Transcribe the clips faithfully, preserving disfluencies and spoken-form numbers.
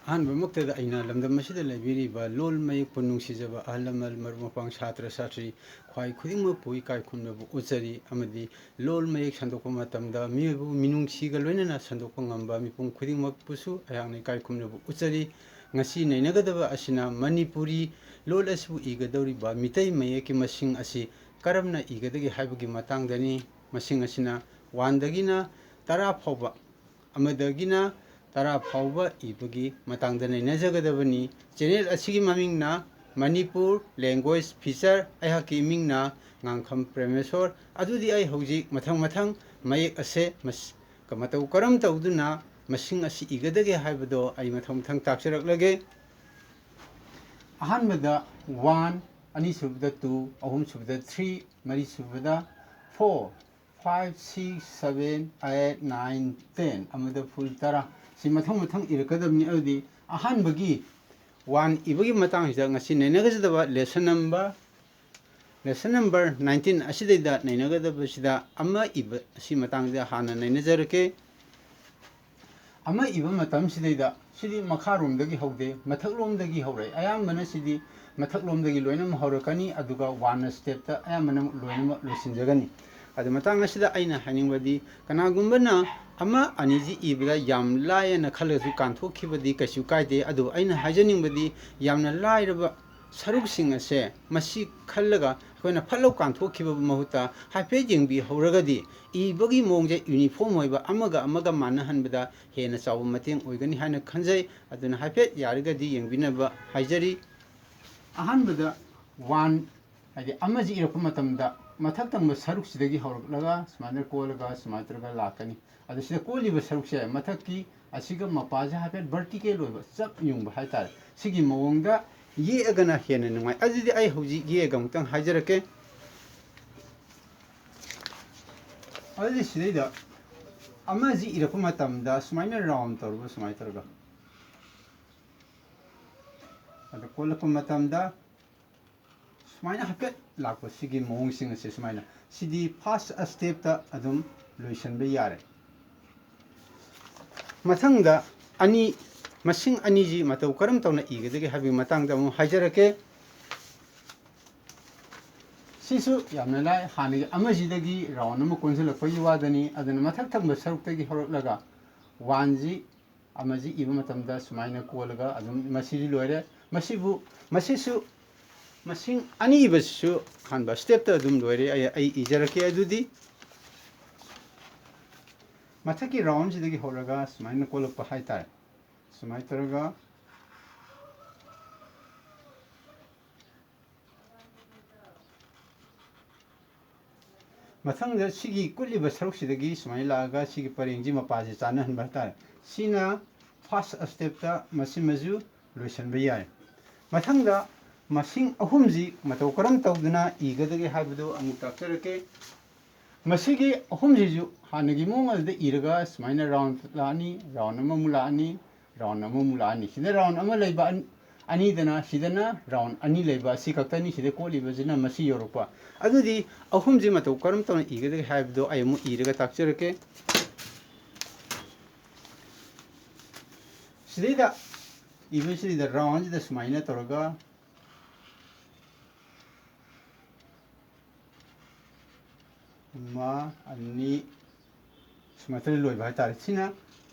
ꯑꯍꯥꯟꯕꯃꯛꯇꯗ ꯑꯩꯅ ꯂꯝꯗꯝ ꯑꯁꯤꯗ ꯂꯩꯕꯤꯔꯤꯕ ꯂꯣꯜ ꯃꯌꯦꯛꯄꯨ ꯅꯨꯡꯁꯤꯖꯕ ꯑꯍꯜ ꯂꯃꯟ, ꯃꯔꯨꯞ ꯃꯄꯥꯡ, ꯁꯥꯇ꯭ꯔ ꯁꯥꯇ꯭ꯔꯤ, ꯈ꯭ꯋꯥꯏ ꯈꯨꯗꯤꯡꯃꯛꯄꯨ ꯏꯀꯥꯏ ꯈꯨꯝꯅꯕ ꯎꯠꯆꯔꯤ꯫ ꯑꯃꯗꯤ ꯂꯣꯜ ꯃꯌꯦꯛ ꯁꯟꯗꯣꯛꯄ ꯃꯇꯝꯗ ꯃꯤꯑꯣꯏꯕꯕꯨ ꯃꯤꯅꯨꯡꯁꯤꯒ ꯂꯣꯏꯅꯅ ꯁꯟꯗꯣꯛꯄ ꯉꯝꯕ ꯃꯤꯄꯨꯝ ꯈꯨꯗꯤꯡꯃꯛꯄꯨꯁꯨ ꯑꯩꯍꯥꯛꯅ ꯏꯀꯥꯏ ꯈꯨꯝꯅꯕ ꯎꯠꯆꯔꯤ꯫ ꯉꯁꯤ ꯅꯩꯅꯒꯗꯕ ꯑꯁꯤꯅ ꯃꯅꯤꯄꯨꯔꯤ ꯂꯣꯜ ꯑꯁꯤꯕꯨ ꯏꯒꯗꯧꯔꯤꯕ ꯃꯤꯇꯩ ꯃꯌꯦꯛꯀꯤ ꯃꯁꯤꯡ ꯑꯁꯤ ꯀꯔꯝꯅ ꯏꯒꯗꯒꯦ ꯍꯥꯏꯕꯒꯤ ꯃꯇꯥꯡꯗꯅꯤ꯫ ꯃꯁꯤꯡ ꯑꯁꯤꯅ ꯋꯥꯟꯗꯒꯤꯅ ꯇꯔꯥ ꯐꯥꯎꯕ ꯑꯃꯗꯒꯤꯅ ꯇꯔꯥ ꯐꯥꯎꯕ ꯏꯕꯒꯤ ꯃꯇꯥꯡꯗ ꯅꯩꯅꯖꯒꯗꯕꯅꯤ꯫ ꯆꯦꯅꯦꯜ ꯑꯁꯤꯒꯤ ꯃꯃꯤꯡꯅ ꯃꯅꯤꯄꯨꯔ ꯂꯦꯡꯒ꯭ꯋꯦꯖ ꯐꯤꯆꯔ, ꯑꯩꯍꯥꯛꯀꯤ ꯏꯃꯤꯡꯅ ꯉꯥꯡꯈꯝ ꯄ꯭ꯔꯦꯃꯦꯁꯣꯔ꯫ ꯑꯗꯨꯗꯤ ꯑꯩ ꯍꯧꯖꯤꯛ ꯃꯊꯪ ꯃꯊꯪ ꯃꯌꯦꯛ ꯑꯁꯦ ꯃꯁ-, ꯃꯇꯧ ꯀꯔꯝ ꯇꯧꯗꯨꯅ ꯃꯁꯤꯡ ꯑꯁꯤ ꯏꯒꯗꯒꯦ ꯍꯥꯏꯕꯗꯣ ꯑꯩ ꯃꯊꯪ ꯃꯊꯪ ꯇꯥꯛꯆꯔꯛꯂꯒꯦ꯫ ꯑꯍꯥꯟꯕꯗ ꯋꯥꯟ, ꯑꯅꯤꯁꯨꯕꯗ ꯇꯨ, ꯑꯍꯨꯝꯁꯨꯕꯗ ꯊ꯭ꯔꯤ, ꯃꯔꯤꯁꯨꯕꯗ four, five, six, seven, eight, nine, ten, ꯑꯃꯗ ꯐꯨꯜ ꯇꯔꯥ꯫ ꯁꯤ ꯃꯊꯪ ꯃꯊꯪ ꯏꯔꯛꯀꯗꯕꯅꯤ꯫ ꯑꯗꯨꯗꯤ ꯑꯍꯥꯟꯕꯒꯤ ꯋꯥꯟ ꯏꯕꯒꯤ ꯃꯇꯥꯡꯁꯤꯗ ꯉꯁꯤ ꯅꯩꯅꯒꯗꯕ lesson number, lesson number nineteen ꯑꯁꯤꯗꯩꯗ ꯅꯩꯅꯒꯗꯕꯁꯤꯗ ꯑꯃ ꯏꯕ ꯑꯁꯤ ꯃꯇꯥꯡꯗ ꯍꯥꯟꯅ ꯅꯩꯅꯖꯔꯛꯀꯦ꯫ ꯑꯃ ꯏꯕ ꯃꯇꯝꯁꯤꯗꯩꯗ ꯁꯤꯗꯤ ꯃꯈꯥꯔꯣꯝꯗꯒꯤ ꯍꯧꯗꯦ, ꯃꯊꯛꯂꯣꯝꯗꯒꯤ ꯍꯧꯔꯛꯏ꯫ ꯑꯌꯥꯝꯕꯅ ꯁꯤꯗꯤ ꯃꯊꯛꯂꯣꯝꯗꯒꯤ ꯂꯣꯏꯅꯃꯛ ꯍꯧꯔꯛꯀꯅꯤ, ꯑꯗꯨꯒ ꯋꯥꯟꯅ ꯁ꯭ꯇꯦꯞꯇ ꯑꯌꯥꯝꯕꯅ ꯂꯣꯏꯅꯃꯛ ꯂꯣꯏꯁꯤꯟꯖꯒꯅꯤ꯫ ꯑꯗꯨ ꯃꯇꯥꯡ ꯑꯁꯤꯗ ꯑꯩꯅ ꯍꯥꯏꯅꯤꯡꯕꯗꯤ, ꯀꯅꯥꯒꯨꯝꯕꯅ ꯑꯃ ꯑꯅꯤꯁꯤ ꯏꯕꯗ ꯌꯥꯝ ꯂꯥꯏꯌꯦꯅ ꯈꯜꯂꯁꯨ ꯀꯥꯟꯊꯣꯛꯈꯤꯕꯗꯤ ꯀꯩꯁꯨ ꯀꯥꯏꯗꯦ꯫ ꯑꯗꯨꯕꯨ ꯑꯩꯅ ꯍꯥꯏꯖꯅꯤꯡꯕꯗꯤ, ꯌꯥꯝꯅ ꯂꯥꯏꯔꯕ ꯁꯔꯨꯛꯁꯤꯡ ꯑꯁꯦ ꯃꯁꯤ ꯈꯜꯂꯒ ꯑꯩꯈꯣꯏꯅ ꯐꯠ ꯂꯥꯎ ꯀꯥꯟꯊꯣꯛꯈꯤꯕ ꯃꯍꯨꯠꯇ ꯍꯥꯏꯐꯦꯠ ꯌꯦꯡꯕꯤꯍꯧꯔꯒꯗꯤ ꯏꯕꯒꯤ ꯃꯑꯣꯡꯁꯦ ꯌꯨꯅꯤꯐꯣꯔꯝ ꯑꯣꯏꯕ, ꯑꯃꯒ ꯑꯃꯒ ꯃꯥꯟꯅꯍꯟꯕꯗ ꯍꯦꯟꯅ ꯆꯥꯎꯕ ꯃꯇꯦꯡ ꯑꯣꯏꯒꯅꯤ ꯍꯥꯏꯅ ꯈꯟꯖꯩ꯫ ꯑꯗꯨꯅ ꯍꯥꯏꯐꯦꯠ ꯌꯥꯔꯒꯗꯤ ꯌꯦꯡꯕꯤꯅꯕ ꯍꯥꯏꯖꯔꯤ꯫ ꯑꯍꯥꯟꯕꯗ ꯋꯥꯟ, ꯍꯥꯏꯗꯤ ꯑꯃꯁꯤ ꯏꯔꯛꯄ ꯃꯇꯝꯗ ꯃꯊꯛ ꯊꯪꯕ ꯁꯔꯨꯛꯁꯤꯗꯒꯤ ꯍꯧꯔꯛꯂꯒ ꯁꯨꯃꯥꯏꯅ ꯀꯣꯜꯂꯒ ꯁꯨꯃꯥꯏꯅ ꯇꯧꯔꯒ ꯂꯥꯛꯀꯅꯤ꯫ ꯑꯗꯣ ꯁꯤꯗ ꯀꯣꯜꯂꯤꯕ ꯁꯔꯨꯛꯁꯦ ꯃꯊꯛꯀꯤ ꯑꯁꯤꯒ ꯃꯄꯥꯁꯦ ꯍꯥꯏꯐꯦꯠ ꯚꯔꯇꯤꯀꯦꯜ ꯑꯣꯏꯕ, ꯆꯞ ꯌꯨꯡꯕ ꯍꯥꯏꯇꯥꯔꯦ꯫ ꯁꯤꯒꯤ ꯃꯑꯣꯡꯗ ꯌꯦꯛꯑꯒꯅ ꯍꯦꯟꯅ ꯅꯨꯡꯉꯥꯏ꯫ ꯑꯗꯨꯗꯤ ꯑꯩ ꯍꯧꯖꯤꯛ ꯌꯦꯛꯑꯒ ꯑꯃꯨꯛꯇꯪ ꯍꯥꯏꯖꯔꯛꯀꯦ꯫ ꯑꯗꯨꯗꯤ ꯁꯤꯗꯩꯗ ꯑꯃꯁꯤ ꯏꯔꯛꯄ ꯃꯇꯝꯗ ꯁꯨꯃꯥꯏꯅ ꯔꯥꯎꯟ ꯇꯧꯔꯒ ꯁꯨꯃꯥꯏꯅ ꯇꯧꯔꯒ ꯑꯗ ꯀꯣꯜꯂꯛꯄ ꯃꯇꯝꯗ ꯁꯨꯃꯥꯏꯅ ꯍꯥꯏꯐꯦꯠ ꯂꯥꯛꯄ ꯁꯤꯒꯤ ꯃꯑꯣꯡꯁꯤꯡ ꯑꯁꯦ ꯁꯨꯃꯥꯏꯅ, ꯁꯤꯗꯤ ꯐꯥꯔꯁ ꯁ꯭ꯇꯦꯞꯇ ꯑꯗꯨꯝ ꯂꯣꯏꯁꯤꯟꯕ ꯌꯥꯔꯦ꯫ ꯃꯊꯪꯗ ꯑꯅꯤ, ꯃꯁꯤꯡ ꯑꯅꯤꯁꯤ ꯃꯇꯧ ꯀꯔꯝ ꯇꯧꯅ ꯏꯒꯗꯒꯦ ꯍꯥꯏꯕꯒꯤ ꯃꯇꯥꯡꯗ ꯑꯃꯨꯛ ꯍꯥꯏꯖꯔꯛꯀꯦ꯫ ꯁꯤꯁꯨ ꯌꯥꯝꯅ ꯂꯥꯏ꯫ ꯍꯥꯟꯅꯒꯤ ꯑꯃꯁꯤꯗꯒꯤ ꯔꯥꯎꯟ ꯑꯃ ꯀꯣꯟꯁꯤꯜꯂꯛꯄꯒꯤ ꯋꯥꯗꯅꯤ꯫ ꯑꯗꯨꯅ ꯃꯊꯛ ꯊꯪꯕ ꯁꯔꯨꯛꯇꯒꯤ ꯍꯧꯔꯛꯂꯒ ꯋꯥꯟꯁꯤ ꯑꯃꯁꯤ ꯏꯕ ꯃꯇꯝꯗ ꯁꯨꯃꯥꯏꯅ ꯀꯣꯜꯂꯒ ꯑꯗꯨꯝ ꯃꯁꯤꯁꯨ ꯂꯣꯏꯔꯦ꯫ ꯃꯁꯤꯕꯨ, ꯃꯁꯤꯁꯨ ꯃꯁꯤꯡ ꯑꯅꯤ ꯏꯕꯁꯤꯁꯨ ꯑꯍꯥꯟꯕ ꯁ꯭ꯇꯦꯞꯇ ꯑꯗꯨꯝ ꯂꯣꯏꯔꯦ꯫ ꯑꯩ, ꯑꯩ ꯏꯖꯔꯛꯀꯦ꯫ ꯑꯗꯨꯗꯤ ꯃꯊꯛꯀꯤ ꯔꯥꯎꯟꯁꯤꯗꯒꯤ ꯍꯧꯔꯒ ꯁꯨꯃꯥꯏꯅ ꯀꯣꯜꯂꯛꯄ ꯍꯥꯏꯇꯥꯔꯦ꯫ ꯁꯨꯃꯥꯏꯅ ꯇꯧꯔꯒ ꯃꯊꯪꯗ ꯁꯤꯒꯤ ꯀꯨꯠꯂꯤꯕ ꯁꯔꯨꯛꯁꯤꯗꯒꯤ ꯁꯨꯃꯥꯏꯅ ꯂꯥꯛꯑꯒ ꯁꯤꯒꯤ ꯄꯔꯦꯡꯁꯤ ꯃꯄꯥꯁꯤ ꯆꯥꯟꯅꯍꯟꯕ ꯍꯥꯏꯇꯥꯔꯦ꯫ ꯁꯤꯅ ꯐꯥꯔꯁ ꯁ꯭ꯇꯦꯞꯇ ꯃꯁꯤꯃꯁꯨ ꯂꯣꯏꯁꯤꯟꯕ ꯌꯥꯏ꯫ ꯃꯊꯪꯗ ꯃꯁꯤꯡ ꯑꯍꯨꯝꯁꯤ ꯃꯇꯧ ꯀꯔꯝ ꯇꯧꯗꯨꯅ ꯏꯒꯗꯒꯦ ꯍꯥꯏꯕꯗꯨ ꯑꯃꯨꯛ ꯇꯥꯛꯆꯔꯛꯀꯦ꯫ ꯃꯁꯤꯒꯤ ꯑꯍꯨꯝꯁꯤꯁꯨ ꯍꯥꯟꯅꯒꯤ ꯃꯑꯣꯡ ꯑꯗꯨꯗ ꯏꯔꯒ ꯁꯨꯃꯥꯏꯅ ꯔꯥꯎꯟ ꯂꯥꯛꯑꯅꯤ, ꯔꯥꯎꯟ ꯑꯃꯃꯨꯛ ꯂꯥꯛꯑꯅꯤ, ꯔꯥꯎꯟ ꯑꯃꯃꯨꯛ ꯂꯥꯛꯑꯅꯤ꯫ ꯁꯤꯗ ꯔꯥꯎꯟ ꯑꯃ ꯂꯩꯕ ꯑꯟ-, ꯑꯅꯤꯗꯅ, ꯁꯤꯗꯅ ꯔꯥꯎꯟ ꯑꯅꯤ ꯂꯩꯕ ꯑꯁꯤ ꯈꯛꯇꯅꯤ꯫ ꯁꯤꯗ ꯀꯣꯠꯂꯤꯕꯁꯤꯅ ꯃꯁꯤ ꯌꯧꯔꯛꯄ꯫ ꯑꯗꯨꯗꯤ ꯑꯍꯨꯝꯁꯤ ꯃꯇꯧ ꯀꯔꯝ ꯇꯧꯅ ꯏꯒꯗꯒꯦ ꯍꯥꯏꯕꯗꯣ ꯑꯩ ꯑꯃꯨꯛ ꯏꯔꯒ ꯇꯥꯛꯆꯔꯛꯀꯦ꯫ ꯁꯤꯗꯩꯗ ꯏꯕꯁꯤꯗ ꯔꯥꯎꯟꯁꯤꯗ ꯁꯨꯃꯥꯏꯅ ꯇꯧꯔꯒ ꯑꯃ, ꯑꯅꯤ, ꯁꯨꯃꯥꯏꯅ ꯇꯧꯔ ꯂꯣꯏꯕ ꯍꯥꯏꯇꯥꯔꯦ꯫ ꯁꯤꯅ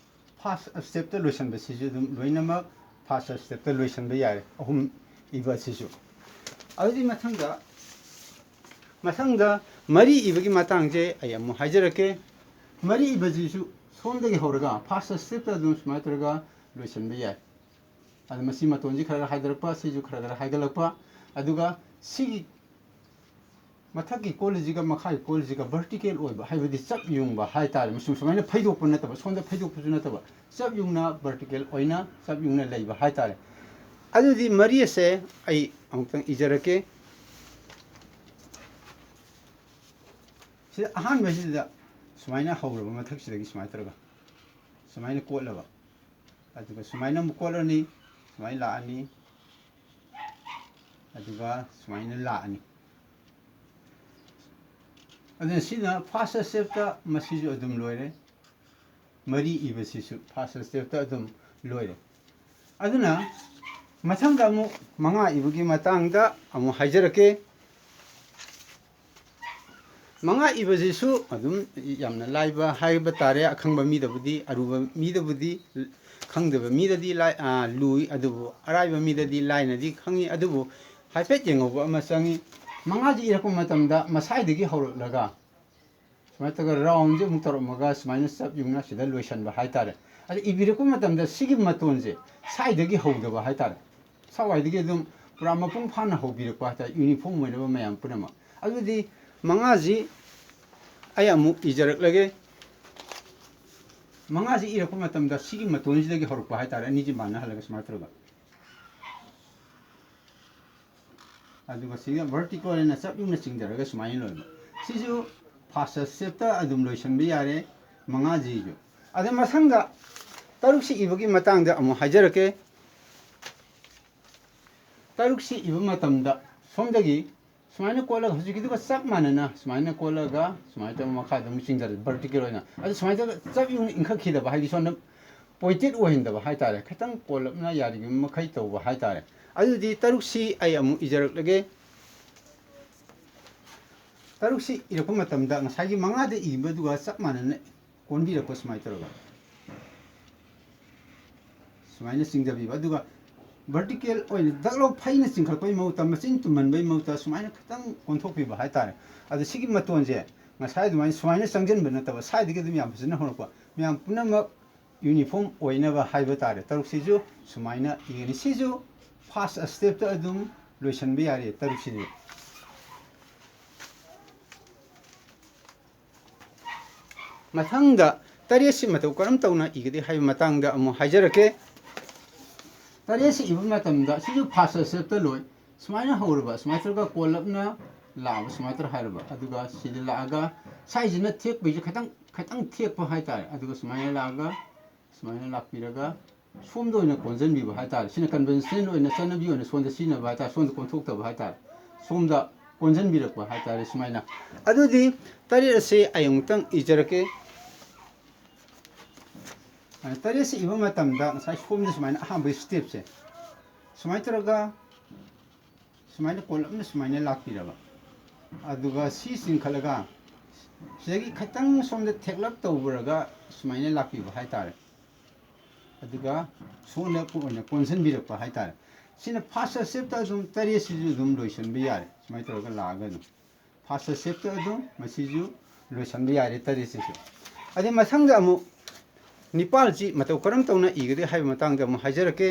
ꯐꯥꯔꯁ ꯁ꯭ꯇꯦꯞꯇ ꯂꯣꯏꯁꯟꯕꯁꯤꯁꯨ ꯑꯗꯨꯝ ꯂꯣꯏꯅꯃꯛ ꯐꯥꯔꯁ ꯁ꯭ꯇꯦꯞꯇ ꯂꯣꯏꯁꯟꯕ ꯌꯥꯔꯦ, ꯑꯍꯨꯝ ꯏꯕ ꯑꯁꯤꯁꯨ꯫ ꯑꯗꯨꯗꯤ ꯃꯊꯪꯗ, ꯃꯊꯪꯗ ꯃꯔꯤ ꯏꯕꯒꯤ ꯃꯇꯥꯡꯁꯦ ꯑꯩ ꯑꯃꯨꯛ ꯍꯥꯏꯖꯔꯛꯀꯦ꯫ ꯃꯔꯤ ꯏꯕꯁꯤꯁꯨ ꯁꯣꯝꯗꯒꯤ ꯍꯧꯔꯒ ꯐꯥꯔꯁ ꯁ꯭ꯇꯦꯞꯇ ꯑꯗꯨꯝ ꯁꯨꯃꯥꯏꯅ ꯇꯧꯔꯒ ꯂꯣꯏꯁꯟꯕ ꯌꯥꯏ꯫ ꯑꯗ ꯃꯁꯤ ꯃꯇꯣꯟꯁꯤ ꯈꯔ ꯈꯔ ꯍꯥꯏꯊꯔꯛꯄ, ꯁꯤꯁꯨ ꯈꯔ ꯈꯔ ꯍꯥꯏꯒꯠꯂꯛꯄ, ꯑꯗꯨꯒ ꯁꯤꯒꯤ ꯃꯊꯛꯀꯤ ꯀꯣꯜꯁꯤꯒ ꯃꯈꯥꯒꯤ ꯀꯣꯜꯁꯤꯒ ꯚꯔꯇꯤꯀꯦꯜ ꯑꯣꯏꯕ, ꯍꯥꯏꯕꯗꯤ ꯆꯞ ꯌꯨꯡꯕ ꯍꯥꯏꯇꯥꯔꯦ꯫ ꯃꯁꯨꯝ ꯁꯨꯃꯥꯏꯅ ꯐꯩꯗꯣꯛꯄ ꯅꯠꯇꯕ, ꯁꯣꯝꯗ ꯐꯩꯗꯣꯛꯄꯁꯨ ꯅꯠꯇꯕ, ꯆꯞ ꯌꯨꯡꯅ ꯚꯔꯇꯤꯀꯦꯜ ꯑꯣꯏꯅ ꯆꯞ ꯌꯨꯡꯅ ꯂꯩꯕ ꯍꯥꯏꯇꯥꯔꯦ꯫ ꯑꯗꯨꯗꯤ ꯃꯔꯤ ꯑꯁꯦ ꯑꯩ ꯑꯃꯨꯛꯇꯪ ꯏꯖꯔꯛꯀꯦ꯫ ꯁꯤꯗ ꯑꯍꯥꯟꯕꯁꯤꯗ ꯁꯨꯃꯥꯏꯅ ꯍꯧꯔꯕ, ꯃꯊꯛꯁꯤꯗꯒꯤ ꯁꯨꯃꯥꯏꯅ ꯇꯧꯔꯒ ꯁꯨꯃꯥꯏꯅ ꯀꯣꯠꯂꯕ, ꯑꯗꯨꯒ ꯁꯨꯃꯥꯏꯅ ꯑꯃꯨꯛ ꯀꯣꯠꯂꯅꯤ, ꯁꯨꯃꯥꯏꯅ ꯂꯥꯛꯑꯅꯤ, ꯑꯗꯨꯒ ꯁꯨꯃꯥꯏꯅ ꯂꯥꯛꯑꯅꯤ꯫ ꯑꯗꯨꯅ ꯁꯤꯅ ꯐꯥꯔꯁ ꯁ꯭ꯇꯦꯞꯇ ꯃꯁꯤꯁꯨ ꯑꯗꯨꯝ ꯂꯣꯏꯔꯦ꯫ ꯃꯔꯤ ꯏꯕꯁꯤꯁꯨ ꯐꯥꯔꯁ ꯁ꯭ꯇꯦꯞꯇ ꯑꯗꯨꯝ ꯂꯣꯏꯔꯦ꯫ ꯑꯗꯨꯅ ꯃꯊꯪꯗ ꯑꯃꯨꯛ ꯃꯉꯥ ꯏꯕꯒꯤ ꯃꯇꯥꯡꯗ ꯑꯃꯨꯛ ꯍꯥꯏꯖꯔꯛꯀꯦ꯫ ꯃꯉꯥ ꯏꯕꯁꯤꯁꯨ ꯑꯗꯨꯝ ꯌꯥꯝꯅ ꯂꯥꯏꯕ ꯍꯥꯏꯕ ꯇꯥꯔꯦ꯫ ꯑꯈꯪꯕ ꯃꯤꯗꯕꯨꯗꯤ, ꯑꯔꯨꯕ ꯃꯤꯗꯕꯨꯗꯤ, ꯈꯪꯗꯕ ꯃꯤꯗꯗꯤ ꯂꯥꯏ-, ꯑ, ꯂꯨꯏ, ꯑꯗꯨꯕꯨ ꯑꯔꯥꯏꯕ ꯃꯤꯗꯗꯤ ꯂꯥꯏꯅꯗꯤ ꯈꯪꯉꯤ꯫ ꯑꯗꯨꯕꯨ ꯍꯥꯏꯐꯦꯠ ꯌꯦꯡꯍꯧꯕ ꯑꯃ ꯆꯪꯉꯤ꯫ ꯃꯉꯥꯁꯤ ꯏꯔꯛꯄ ꯃꯇꯝꯗ ꯃꯁꯥꯏꯗꯒꯤ ꯍꯧꯔꯛꯂꯒ ꯁꯨꯃꯥꯏꯅ ꯇꯧꯔꯒ ꯔꯥꯎꯟꯁꯦ ꯑꯃꯨꯛ ꯇꯧꯔꯝꯃꯒ ꯁꯨꯃꯥꯏꯅ ꯆꯞ ꯌꯨꯡꯅ ꯁꯤꯗ ꯂꯣꯏꯁꯟꯕ ꯍꯥꯏꯇꯥꯔꯦ꯫ ꯑꯗ ꯏꯕꯤꯔꯛꯄ ꯃꯇꯝꯗ ꯁꯤꯒꯤ ꯃꯇꯣꯟꯁꯦ ꯁꯥꯏꯗꯒꯤ ꯍꯧꯗꯕ ꯍꯥꯏꯇꯥꯔꯦ꯫ ꯁꯥꯋꯥꯏꯗꯒꯤ ꯑꯗꯨꯝ ꯄꯨꯔꯥ ꯃꯄꯨꯡ ꯐꯥꯅ ꯍꯧꯕꯤꯔꯛꯄ ꯍꯥꯏꯇꯥꯔꯦ, ꯌꯨꯅꯤꯐꯣꯔꯝ ꯑꯣꯏꯅꯕ ꯃꯌꯥꯝ ꯄꯨꯝꯅꯃꯛ꯫ ꯑꯗꯨꯗꯤ ꯃꯉꯥꯁꯤ ꯑꯩ ꯑꯃꯨꯛ ꯏꯖꯔꯛꯂꯒꯦ꯫ ꯃꯉꯥꯁꯤ ꯏꯔꯛꯄ ꯃꯇꯝꯗ ꯁꯤꯒꯤ ꯃꯇꯣꯟꯁꯤꯗꯒꯤ ꯍꯧꯔꯛꯄ ꯍꯥꯏꯇꯥꯔꯦ, ꯑꯅꯤꯁꯤ ꯃꯥꯟꯅꯍꯜꯂꯒ ꯁꯨꯃꯥꯏꯅ ꯇꯧꯔꯒ꯫ ꯑꯗꯨꯒ ꯁꯤꯒ ꯚꯔꯇꯤꯀꯦꯜ ꯑꯣꯏꯅ ꯆꯞ ꯌꯨꯡꯅ ꯆꯤꯡꯊꯔꯒ ꯁꯨꯃꯥꯏꯅ ꯂꯣꯏꯕ꯫ ꯁꯤꯁꯨ ꯐꯥꯔꯁ ꯁ꯭ꯇꯦꯞꯇ ꯑꯗꯨꯝ ꯂꯣꯏꯁꯤꯟꯕ ꯌꯥꯔꯦ, ꯃꯉꯥꯁꯤꯁꯨ꯫ ꯑꯗ ꯃꯊꯪꯗ ꯇꯔꯨꯛꯁꯤ ꯏꯕꯒꯤ ꯃꯇꯥꯡꯗ ꯑꯃꯨꯛ ꯍꯥꯏꯖꯔꯛꯀꯦ꯫ ꯇꯔꯨꯛꯁꯤ ꯏꯕ ꯃꯇꯝꯗ ꯁꯣꯝꯗꯒꯤ ꯁꯨꯃꯥꯏꯅ ꯀꯣꯠꯂꯒ, ꯍꯧꯖꯤꯛꯀꯤꯗꯨꯒ ꯆꯞ ꯃꯥꯟꯅꯅ ꯁꯨꯃꯥꯏꯅ ꯀꯣꯠꯂꯒ ꯁꯨꯃꯥꯏꯅ ꯇꯧꯔꯒ ꯃꯈꯥꯗ ꯑꯃꯨꯛ ꯆꯤꯡꯊꯔꯦ, ꯚꯔꯇꯤꯀꯦꯜ ꯑꯣꯏꯅ꯫ ꯑꯗꯨ ꯁꯨꯃꯥꯏꯅ ꯇꯧꯔꯒ ꯆꯞ ꯌꯨꯡꯅ ꯏꯟꯈꯠꯈꯤꯗꯕ, ꯍꯥꯏꯗꯤ ꯁꯣꯝꯗ ꯄꯣꯏꯟꯇꯦꯠ ꯑꯣꯏꯍꯟꯗꯕ ꯍꯥꯏꯇꯥꯔꯦ, ꯈꯤꯇꯪ ꯀꯣꯜꯂꯞꯅ ꯌꯥꯔꯤꯕ ꯃꯈꯩ ꯇꯧꯕ ꯍꯥꯏꯇꯥꯔꯦ꯫ ꯑꯗꯨꯗꯤ ꯇꯔꯨꯛꯁꯤ ꯑꯩ ꯑꯃꯨꯛ ꯏꯖꯔꯛꯂꯒꯦ꯫ ꯇꯔꯨꯛꯁꯤ ꯏꯔꯛꯄ ꯃꯇꯝꯗ ꯉꯁꯥꯏꯒꯤ ꯃꯉꯥꯗ ꯏꯕꯗꯨꯒ ꯆꯞ ꯃꯥꯟꯅꯅ ꯀꯣꯟꯕꯤꯔꯛꯄ ꯁꯨꯃꯥꯏꯅ ꯇꯧꯔꯒ ꯁꯨꯃꯥꯏꯅ ꯆꯤꯡꯊꯕꯤꯕ꯫ ꯑꯗꯨꯒ ꯚꯔꯇꯤꯀꯦꯜ ꯑꯣꯏꯅ ꯗꯛ ꯂꯥꯎ ꯐꯩꯅ ꯆꯤꯡꯈꯠꯄꯒꯤ ꯃꯍꯨꯠꯇ, ꯃꯆꯤꯟ ꯇꯨꯝꯍꯟꯕꯒꯤ ꯃꯍꯨꯠꯇ ꯁꯨꯃꯥꯏꯅ ꯈꯤꯇꯪ ꯀꯣꯟꯊꯣꯛꯄꯤꯕ ꯍꯥꯏꯇꯥꯔꯦ꯫ ꯑꯗꯣ ꯁꯤꯒꯤ ꯃꯇꯣꯟꯁꯦ ꯉꯁꯥꯏ ꯑꯗꯨꯃꯥꯏꯅ ꯁꯨꯃꯥꯏꯅ ꯆꯪꯁꯤꯟꯕ ꯅꯠꯇꯕ, ꯁꯥꯏꯗꯒꯤ ꯑꯗꯨꯝ ꯌꯥꯝ ꯐꯖꯅ ꯍꯧꯔꯛꯄ, ꯃꯌꯥꯝ ꯄꯨꯝꯅꯃꯛ ꯌꯨꯅꯤꯐꯣꯔꯝ ꯑꯣꯏꯅꯕ ꯍꯥꯏꯕ ꯇꯥꯔꯦ꯫ ꯇꯔꯨꯛꯁꯤꯁꯨ ꯁꯨꯃꯥꯏꯅ ꯏꯒꯅꯤ꯫ ꯁꯤꯁꯨ ꯐꯥꯔꯁ ꯁ꯭ꯇꯦꯞꯇ ꯑꯗꯨꯝ ꯂꯣꯏꯁꯤꯟꯕ ꯌꯥꯔꯦ, ꯇꯔꯨꯛꯁꯤꯗꯤ꯫ ꯃꯊꯪꯗ ꯇꯔꯦꯠꯁꯤ ꯃꯇꯧ ꯀꯔꯝ ꯇꯧꯅ ꯏꯒꯗꯦ ꯍꯥꯏꯕ ꯃꯇꯥꯡꯗ ꯑꯃꯨꯛ ꯍꯥꯏꯖꯔꯛꯀꯦ꯫ ꯇꯔꯦꯠꯁꯤ ꯏꯕ ꯃꯇꯝꯗ ꯁꯤꯁꯨ ꯐꯥꯔꯁ ꯁ꯭ꯇꯦꯞꯇ ꯂꯣꯏ꯫ ꯁꯨꯃꯥꯏꯅ ꯍꯧꯔꯕ, ꯁꯨꯃꯥꯏꯅ ꯇꯧꯔꯒ ꯀꯣꯜꯂꯞꯅ ꯂꯥꯛꯑꯕ, ꯁꯨꯃꯥꯏꯅ ꯇꯧꯔ ꯍꯥꯏꯔꯕ, ꯑꯗꯨꯒ ꯁꯤꯗ ꯂꯥꯛꯑꯒ ꯁꯥꯏꯁꯤꯅ ꯊꯦꯛꯄꯒꯤꯁꯨ ꯈꯤꯇꯪ, ꯈꯤꯇꯪ ꯊꯦꯛꯄ ꯍꯥꯏꯇꯥꯔꯦ꯫ ꯑꯗꯨꯒ ꯁꯨꯃꯥꯏꯅ ꯂꯥꯛꯑꯒ ꯁꯨꯃꯥꯏꯅ ꯂꯥꯛꯄꯤꯔꯒ ꯁꯣꯝꯗ ꯑꯣꯏꯅ ꯀꯣꯟꯁꯤꯟꯕꯤꯕ ꯍꯥꯏꯇꯥꯔꯦ꯫ ꯁꯤꯅ ꯀꯟꯚꯦꯟꯁꯅꯦꯜ ꯑꯣꯏꯅ, ꯆꯠꯅꯕꯤ ꯑꯣꯏꯅ ꯁꯣꯝꯗ ꯁꯤꯖꯤꯟꯅꯕ ꯍꯥꯏꯇꯥꯔꯦ, ꯁꯣꯝꯗ ꯀꯣꯟꯊꯣꯛꯇꯕ ꯍꯥꯏꯇꯥꯔꯦ, ꯁꯣꯝꯗ ꯀꯣꯟꯁꯤꯟꯕꯤꯔꯛꯄ ꯍꯥꯏꯇꯥꯔꯦ꯫ ꯁꯨꯃꯥꯏꯅ꯫ ꯑꯗꯨꯗꯤ ꯇꯔꯦꯠ ꯑꯁꯤ ꯑꯩ ꯑꯃꯨꯛꯇꯪ ꯏꯖꯔꯛꯀꯦ꯫ ꯑ, ꯇꯔꯦꯠꯁꯦ ꯏꯕ ꯃꯇꯝꯗ ꯉꯁꯥꯏ ꯁꯣꯝꯗ ꯁꯨꯃꯥꯏꯅ ꯑꯍꯥꯟꯕꯒꯤ ꯁ꯭ꯇꯦꯞꯁꯦ ꯁꯨꯃꯥꯏꯅ ꯇꯧꯔꯒ ꯁꯨꯃꯥꯏꯅ ꯀꯣꯂꯝꯅ ꯁꯨꯃꯥꯏꯅ ꯂꯥꯛꯄꯤꯔꯕ, ꯑꯗꯨꯒ ꯁꯤ ꯆꯤꯡꯈꯠꯂꯒ ꯁꯤꯗꯒꯤ ꯈꯤꯇꯪ ꯁꯣꯝꯗ ꯊꯦꯛꯂꯞ ꯇꯧꯕꯔꯒ ꯁꯨꯃꯥꯏꯅ ꯂꯥꯛꯄꯤꯕ ꯍꯥꯏꯇꯥꯔꯦ꯫ ꯑꯗꯨꯒ ꯁꯣꯝꯗ ꯑꯣꯏꯅ ꯀꯣꯟꯁꯤꯟꯕꯤꯔꯛꯄ ꯍꯥꯏꯇꯥꯔꯦ꯫ ꯁꯤꯅ ꯐꯥꯔꯁ ꯁ꯭ꯇꯦꯞꯇ ꯑꯗꯨꯝ ꯇꯔꯦꯠꯁꯤꯁꯨ ꯑꯗꯨꯝ ꯂꯣꯏꯁꯤꯟꯕ ꯌꯥꯔꯦ꯫ ꯁꯨꯃꯥꯏꯅ ꯇꯧꯔꯒ ꯂꯥꯛꯑꯒ ꯑꯗꯨꯝ ꯐꯥꯔꯁ ꯁ꯭ꯇꯦꯞꯇ ꯑꯗꯨꯝ ꯃꯁꯤꯁꯨ ꯂꯣꯏꯁꯤꯟꯕ ꯌꯥꯔꯦ, ꯇꯔꯦꯠꯁꯤꯁꯨ꯫ ꯑꯗꯩ ꯃꯊꯪꯗ ꯑꯃꯨꯛ ꯅꯤꯄꯥꯜꯁꯤ ꯃꯇꯧ ꯀꯔꯝ ꯇꯧꯅ ꯏꯒꯗꯒꯦ ꯍꯥꯏꯕ ꯃꯇꯥꯡꯗ ꯑꯃꯨꯛ ꯍꯥꯏꯖꯔꯛꯀꯦ꯫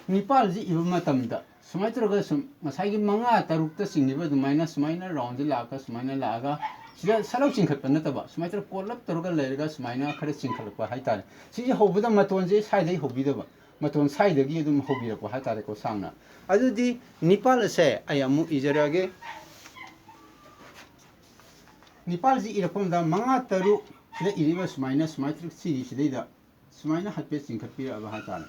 ꯅꯤꯄꯥꯜꯁꯤ ꯏꯕ ꯃꯇꯝꯗ ꯁꯨꯃꯥꯏꯅ ꯇꯧꯔꯒ ꯁꯨꯝ ꯉꯁꯥꯏꯒꯤ ꯃꯉꯥ ꯇꯔꯨꯛꯇ ꯆꯤꯡꯉꯤꯕ ꯑꯗꯨꯃꯥꯏꯅ ꯁꯨꯃꯥꯏꯅ ꯔꯥꯎꯟꯁꯦ ꯂꯥꯛꯑꯒ ꯁꯨꯃꯥꯏꯅ ꯂꯥꯛꯑꯒ ꯁꯤꯗ ꯁꯠꯂꯧ ꯆꯤꯡꯈꯠꯄ ꯅꯠꯇꯕ ꯁꯨꯃꯥꯏꯅ ꯇꯧꯔꯒ ꯀꯣꯜꯂꯞ ꯇꯧꯔꯒ ꯂꯩꯔꯒ ꯁꯨꯃꯥꯏꯅ ꯈꯔ ꯆꯤꯡꯈꯠꯂꯛꯄ ꯍꯥꯏꯇꯥꯔꯦ꯫ ꯁꯤꯁꯦ ꯍꯧꯕꯗ ꯃꯇꯣꯟꯁꯦ ꯁ꯭ꯋꯥꯏꯗꯩ ꯍꯧꯕꯤꯗꯕ, ꯃꯇꯣꯟ ꯁ꯭ꯋꯥꯏꯗꯒꯤ ꯑꯗꯨꯝ ꯍꯧꯕꯤꯔꯛꯄ ꯍꯥꯏꯇꯥꯔꯦꯀꯣ, ꯁꯥꯡꯅ꯫ ꯑꯗꯨꯗꯤ ꯅꯤꯄꯥꯜ ꯑꯁꯦ ꯑꯩ ꯑꯃꯨꯛ ꯏꯖꯔꯛꯑꯒꯦ꯫ ꯅꯤꯄꯥꯜꯁꯤ ꯏꯔꯛꯄ ꯃꯇꯝꯗ ꯃꯉꯥ ꯇꯔꯨꯛ ꯁꯤꯗ ꯏꯔꯤꯕ ꯁꯨꯃꯥꯏꯅ, ꯁꯨꯃꯥꯏꯅ ꯁꯤꯒꯤ ꯁꯤꯗꯩꯗ ꯁꯨꯃꯥꯏꯅ ꯍꯥꯏꯐꯦꯠ ꯆꯤꯡꯈꯠꯄꯤꯔꯛꯑꯕ ꯍꯥꯏꯇꯥꯔꯦ꯫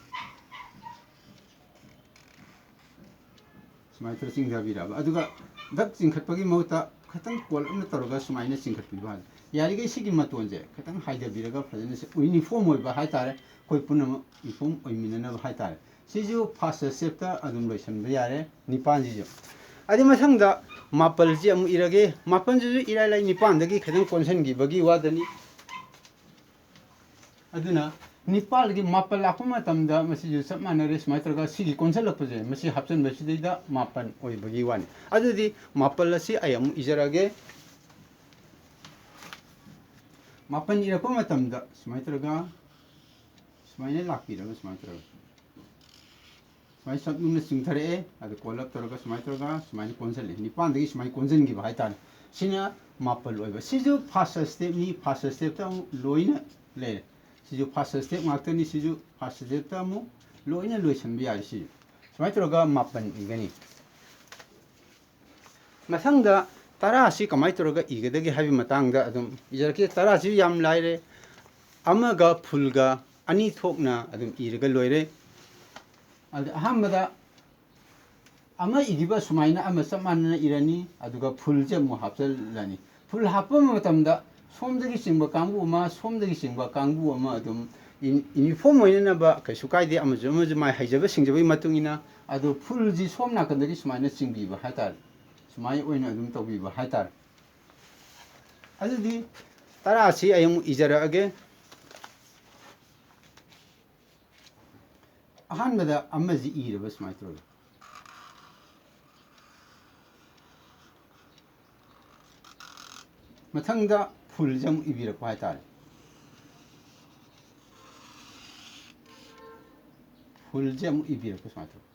ꯁꯨꯃꯥꯏꯅ ꯇꯧꯔ ꯆꯤꯡꯊꯕꯤꯔꯛꯑꯕ꯫ ꯑꯗꯨꯒ ꯗꯛ ꯆꯤꯡꯈꯠꯄꯒꯤ ꯃꯍꯨꯠꯇ ꯈꯤꯇꯪ ꯀꯣꯜ ꯑꯃ ꯇꯧꯔꯒ ꯁꯨꯃꯥꯏꯅ ꯆꯤꯡꯈꯠꯄꯤꯕ ꯍꯥꯏ꯫ ꯌꯥꯔꯤꯈꯩ ꯁꯤꯒꯤ ꯃꯇꯣꯟꯁꯦ ꯈꯤꯇꯪ ꯍꯥꯏꯊꯕꯤꯔꯒ ꯐꯖꯅ ꯁꯤ ꯌꯨꯅꯤꯐꯣꯔꯝ ꯑꯣꯏꯕ ꯍꯥꯏꯇꯥꯔꯦ, ꯑꯩꯈꯣꯏ ꯄꯨꯝꯅꯃꯛ ꯌꯨꯅꯤꯐꯣꯔꯝ ꯑꯣꯏꯃꯤꯟꯅꯅꯕ ꯍꯥꯏꯇꯥꯔꯦ꯫ ꯁꯤꯁꯨ ꯐꯥꯔꯁ ꯁ꯭ꯇꯦꯞꯇ ꯑꯗꯨꯝ ꯂꯣꯏꯁꯤꯟꯕ ꯌꯥꯔꯦ, ꯅꯤꯄꯥꯟꯁꯤꯁꯨ꯫ ꯑꯗꯩ ꯃꯊꯪꯗ ꯃꯥꯄꯜꯁꯤ ꯑꯃꯨꯛ ꯏꯔꯒꯦ꯫ ꯃꯥꯄꯜꯁꯤꯁꯨ ꯏꯔꯥꯏ ꯂꯥꯏ, ꯅꯤꯄꯥꯟꯗꯒꯤ ꯈꯤꯇꯪ ꯀꯣꯟꯁꯤꯟꯈꯤꯕꯒꯤ ꯋꯥꯗꯅꯤ꯫ ꯑꯗꯨꯅ ꯅꯤꯄꯥꯜꯗꯒꯤ ꯃꯥꯄꯜ ꯂꯥꯛꯄ ꯃꯇꯝꯗ ꯃꯁꯤꯁꯨ ꯆꯞ ꯃꯥꯟꯅꯔꯦ꯫ ꯁꯨꯃꯥꯏꯅ ꯇꯧꯔꯒ ꯁꯤꯒꯤ ꯀꯣꯟꯁꯤꯜꯂꯛꯄꯁꯦ, ꯃꯁꯤ ꯍꯥꯞꯆꯤꯟꯕꯁꯤꯗꯩꯗ ꯃꯥꯄꯜ ꯑꯣꯏꯕꯒꯤ ꯋꯥꯅꯤ꯫ ꯑꯗꯨꯗꯤ ꯃꯥꯄꯜ ꯑꯁꯤ ꯑꯩ ꯑꯃꯨꯛ ꯏꯖꯔꯒꯦ꯫ ꯃꯥꯄꯜ ꯏꯔꯛꯄ ꯃꯇꯝꯗ ꯁꯨꯃꯥꯏꯅ ꯇꯧꯔꯒ, ꯁꯨꯃꯥꯏꯅ ꯂꯥꯛꯄꯤꯔꯒ, ꯁꯨꯃꯥꯏꯅ ꯇꯧꯔꯒ ꯁꯨꯃꯥꯏꯅ ꯆꯞ ꯌꯨꯡꯅ ꯆꯤꯡꯊꯔꯛꯑꯦ꯫ ꯑꯗꯨ ꯀꯣꯜꯂꯞ ꯇꯧꯔꯒ ꯁꯨꯃꯥꯏꯅ ꯇꯧꯔꯒ ꯁꯨꯃꯥꯏꯅ ꯀꯣꯟꯁꯤꯜꯂꯦ꯫ ꯅꯤꯄꯥꯟꯗꯒꯤ ꯁꯨꯃꯥꯏꯅ ꯀꯣꯟꯁꯤꯟꯈꯤꯕ ꯍꯥꯏꯇꯥꯔꯦ꯫ ꯁꯤꯅ ꯃꯥꯄꯜ ꯑꯣꯏꯕ꯫ ꯁꯤꯁꯨ ꯐꯥꯔꯁ ꯁ꯭ꯇꯦꯞꯅꯤ꯫ ꯐꯥꯔꯁ ꯁ꯭ꯇꯦꯞꯇ ꯑꯃꯨꯛ ꯂꯣꯏꯅ ꯂꯩꯔꯦ꯫ ꯁꯤꯁꯨ ꯐꯥꯔꯁ ꯁ꯭ꯇꯦꯞ ꯉꯥꯛꯇꯅꯤ꯫ ꯁꯤꯁꯨ ꯐꯥꯔꯁ ꯁ꯭ꯇꯦꯞꯇ ꯑꯃꯨꯛ ꯂꯣꯏꯅ ꯂꯣꯏꯁꯤꯟꯕ ꯌꯥꯔꯦ꯫ ꯁꯤꯁꯨ ꯁꯨꯃꯥꯏꯅ ꯇꯧꯔꯒ ꯃꯥꯄꯜ ꯏꯒꯅꯤ꯫ ꯃꯊꯪꯗ ꯇꯔꯥꯁꯤ ꯀꯃꯥꯏꯅ ꯇꯧꯔꯒ ꯏꯒꯗꯒꯦ ꯍꯥꯏꯕꯒꯤ ꯃꯇꯥꯡꯗ ꯑꯗꯨꯝ ꯏꯖꯔꯛꯀꯦ꯫ ꯇꯔꯥꯁꯤ ꯌꯥꯝ ꯂꯥꯏꯔꯦ꯫ ꯑꯃꯒ ꯐꯨꯜꯒ ꯑꯅꯤ ꯊꯣꯛꯅ ꯑꯗꯨꯝ ꯏꯔꯒ ꯂꯣꯏꯔꯦ꯫ ꯑꯗ ꯑꯍꯥꯟꯕꯗ ꯑꯃ ꯏꯈꯤꯕ ꯁꯨꯃꯥꯏꯅ ꯑꯃ ꯆꯞ ꯃꯥꯟꯅꯅ ꯏꯔꯅꯤ, ꯑꯗꯨꯒ ꯐꯨꯜꯁꯦ ꯑꯃꯨꯛ ꯍꯥꯞꯆꯤꯜꯂꯅꯤ꯫ ꯐꯨꯜ ꯍꯥꯞꯄ ꯃꯇꯝꯗ ꯁꯣꯝꯗꯒꯤ ꯆꯤꯡꯕ ꯀꯥꯡꯕꯨ ꯑꯃ, ꯁꯣꯝꯗꯒꯤ ꯆꯤꯡꯕ ꯀꯥꯡꯕꯨ ꯑꯃ ꯑꯗꯨꯝ ꯏꯟ-, ꯏꯅꯤꯐꯣꯝ ꯑꯣꯏꯅꯅꯕ ꯀꯩꯁꯨ ꯀꯥꯏꯗꯦ, ꯑꯃꯁꯨ ꯑꯃꯁꯨ ꯃꯥꯏ ꯍꯩꯖꯕ ꯁꯤꯡꯖꯕꯒꯤ ꯃꯇꯨꯡ ꯏꯟꯅ꯫ ꯑꯗꯣ ꯐꯨꯜꯁꯤ ꯁꯣꯝ ꯅꯥꯀꯟꯗꯒꯤ ꯁꯨꯃꯥꯏꯅ ꯆꯤꯡꯕꯤꯕ ꯍꯥꯏꯇꯥꯔꯦ, ꯁꯨꯃꯥꯏꯅ ꯑꯣꯏꯅ ꯑꯗꯨꯝ ꯇꯧꯕꯤꯕ ꯍꯥꯏꯇꯥꯔꯦ꯫ ꯑꯗꯨꯗꯤ ꯇꯔꯥꯁꯤ ꯑꯩ ꯑꯃꯨꯛ ꯏꯖꯔꯛꯑꯒꯦ꯫ ꯑꯍꯥꯟꯕꯗ ꯑꯃꯁꯤ ꯏꯔꯕ ꯁꯨꯃꯥꯏꯅ ꯇꯧꯔꯒ, ꯃꯊꯪꯗ ꯐꯨꯜꯁꯦ ꯑꯃꯨꯛ ꯏꯕꯤꯔꯛꯄ ꯍꯥꯏꯇꯥꯔꯦ꯫ ꯐꯨꯜꯁꯦ ꯑꯃꯨꯛ ꯏꯕꯤꯔꯛꯄ ꯁꯨꯃꯥꯏꯅ ꯇꯧꯔꯒ꯫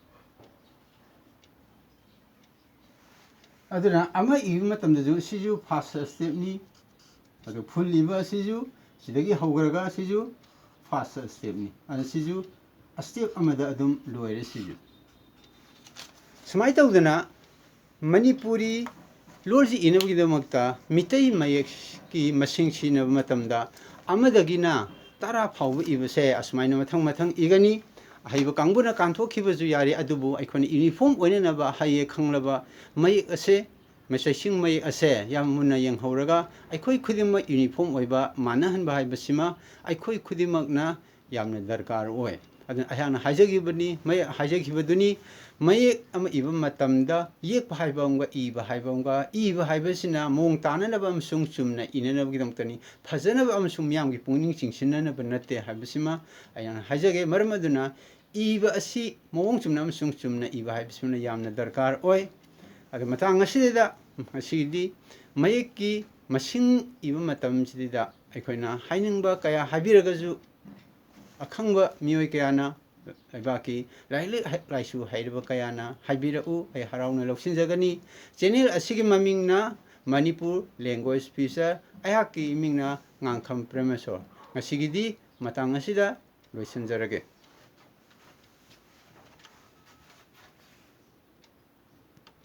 ꯑꯗꯨꯅ ꯑꯃ ꯏꯕ ꯃꯇꯝꯗꯁꯨ ꯁꯤꯁꯨ ꯐꯥꯔꯁ ꯁ꯭ꯇꯦꯞꯅꯤ꯫ ꯑꯗꯨ ꯐꯨꯜ ꯏꯕ ꯑꯁꯤꯁꯨ ꯁꯤꯗꯒꯤ ꯍꯧꯈ꯭ꯔꯒ ꯁꯤꯁꯨ ꯐꯥꯔꯁ ꯁ꯭ꯇꯦꯞꯅꯤ꯫ ꯑꯗꯨ ꯁꯤꯁꯨ ꯁ꯭ꯇꯦꯞ ꯑꯃꯗ ꯑꯗꯨꯝ ꯂꯣꯏꯔꯦ ꯁꯤꯁꯨ꯫ ꯁꯨꯃꯥꯏꯅ ꯇꯧꯗꯅ ꯃꯅꯤꯄꯨꯔꯤ ꯂꯣꯜꯁꯤ ꯏꯅꯕꯒꯤꯗꯃꯛꯇ ꯃꯤꯇꯩ ꯃꯌꯦꯛꯀꯤ ꯃꯁꯤꯡ ꯁꯤꯖꯤꯟꯅꯕ ꯃꯇꯝꯗ ꯑꯃꯗꯒꯤꯅ ꯇꯔꯥ ꯐꯥꯎꯕ ꯏꯕꯁꯦ ꯑꯁꯨꯃꯥꯏꯅ ꯃꯊꯪ ꯃꯊꯪ ꯏꯒꯅꯤ꯫ ꯑꯍꯩꯕ ꯀꯥꯡꯕꯨꯅ ꯀꯥꯟꯊꯣꯛꯈꯤꯕꯁꯨ ꯌꯥꯔꯤ, ꯑꯗꯨꯕꯨ ꯑꯩꯈꯣꯏꯅ ꯌꯨꯅꯤꯐꯣꯝ ꯑꯣꯏꯅꯅꯕ ꯍꯩꯌꯦ ꯈꯪꯂꯕ ꯃꯌꯦꯛ ꯑꯁꯦ, ꯃꯩꯇꯩꯁꯤꯡ ꯃꯌꯦꯛ ꯑꯁꯦ ꯌꯥꯝ ꯃꯨꯟꯅ ꯌꯦꯡꯍꯧꯔꯒ ꯑꯩꯈꯣꯏ ꯈꯨꯗꯤꯡꯃꯛ ꯌꯨꯅꯤꯐꯣꯝ ꯑꯣꯏꯕ ꯃꯥꯟꯅꯍꯟꯕ ꯍꯥꯏꯕꯁꯤꯃ ꯑꯩꯈꯣꯏ ꯈꯨꯗꯤꯡꯃꯛꯅ ꯌꯥꯝꯅ ꯗꯔꯀꯥꯔ ꯑꯣꯏ꯫ ꯑꯗꯨꯅ ꯑꯩꯍꯥꯛꯅ ꯍꯥꯏꯖꯈꯤꯕꯅꯤ, ꯃꯌꯦꯛ, ꯍꯥꯏꯖꯈꯤꯕꯗꯨꯅꯤ, ꯃꯌꯦꯛ ꯑꯃ ꯏꯕ ꯃꯇꯝꯗ ꯌꯦꯛꯄ ꯍꯥꯏꯕ ꯑꯃꯒ ꯏꯕ ꯍꯥꯏꯕ ꯑꯃꯒ, ꯏꯕ ꯍꯥꯏꯕꯁꯤꯅ ꯃꯑꯣꯡ ꯇꯥꯅꯅꯕ ꯑꯃꯁꯨꯡ ꯆꯨꯝꯅ ꯏꯅꯅꯕꯒꯤꯗꯃꯛꯇꯅꯤ, ꯐꯖꯅꯕ ꯑꯃꯁꯨꯡ ꯃꯤꯌꯥꯝꯒꯤ ꯄꯨꯛꯅꯤꯡ ꯆꯤꯡꯁꯤꯟꯅꯅꯕ ꯅꯠꯇꯦ ꯍꯥꯏꯕꯁꯤꯃ ꯑꯩꯅ ꯍꯥꯏꯖꯒꯦ꯫ ꯃꯔꯝ ꯑꯗꯨꯅ ꯏꯕ ꯑꯁꯤ ꯃꯑꯣꯡ ꯆꯨꯝꯅ ꯑꯃꯁꯨꯡ ꯆꯨꯝꯅ ꯏꯕ ꯍꯥꯏꯕꯁꯤꯃꯅ ꯌꯥꯝꯅ ꯗꯔꯀꯥꯔ ꯑꯣꯏ꯫ ꯑꯗꯨ ꯃꯇꯥꯡ ꯑꯁꯤꯗ ꯉꯁꯤꯗꯤ ꯃꯌꯦꯛꯀꯤ ꯃꯁꯤꯡ ꯏꯕ ꯃꯇꯝꯁꯤꯗ ꯑꯩꯈꯣꯏꯅ ꯍꯥꯏꯅꯤꯡꯕ ꯀꯌꯥ ꯍꯥꯏꯕꯤꯔꯒꯁꯨ, ꯑꯈꯪꯕ ꯃꯤꯑꯣꯏ ꯀꯌꯥꯅ, ꯂꯩꯕꯥꯛꯀꯤ ꯂꯥꯏꯔꯤꯛ ꯂꯥꯏꯁꯨ ꯍꯩꯔꯕ ꯀꯌꯥꯅ ꯍꯥꯏꯕꯤꯔꯛꯎ, ꯑꯩ ꯍꯔꯥꯎꯅ ꯂꯧꯁꯤꯟꯖꯒꯅꯤ꯫ ꯆꯦꯅꯦꯜ ꯑꯁꯤꯒꯤ ꯃꯃꯤꯡꯅ ꯃꯅꯤꯄꯨꯔ ꯂꯦꯡꯒ꯭ꯋꯦꯖ ꯐ꯭ꯌꯨꯆꯔ, ꯑꯩꯍꯥꯛꯀꯤ ꯏꯃꯤꯡꯅ ꯉꯥꯡꯈꯝ ꯄ꯭ꯔꯦꯃꯦꯁꯣꯔ꯫ ꯉꯁꯤꯒꯤꯗꯤ ꯃꯇꯥꯡ ꯑꯁꯤꯗ ꯂꯣꯏꯁꯤꯟꯖꯔꯒꯦ꯫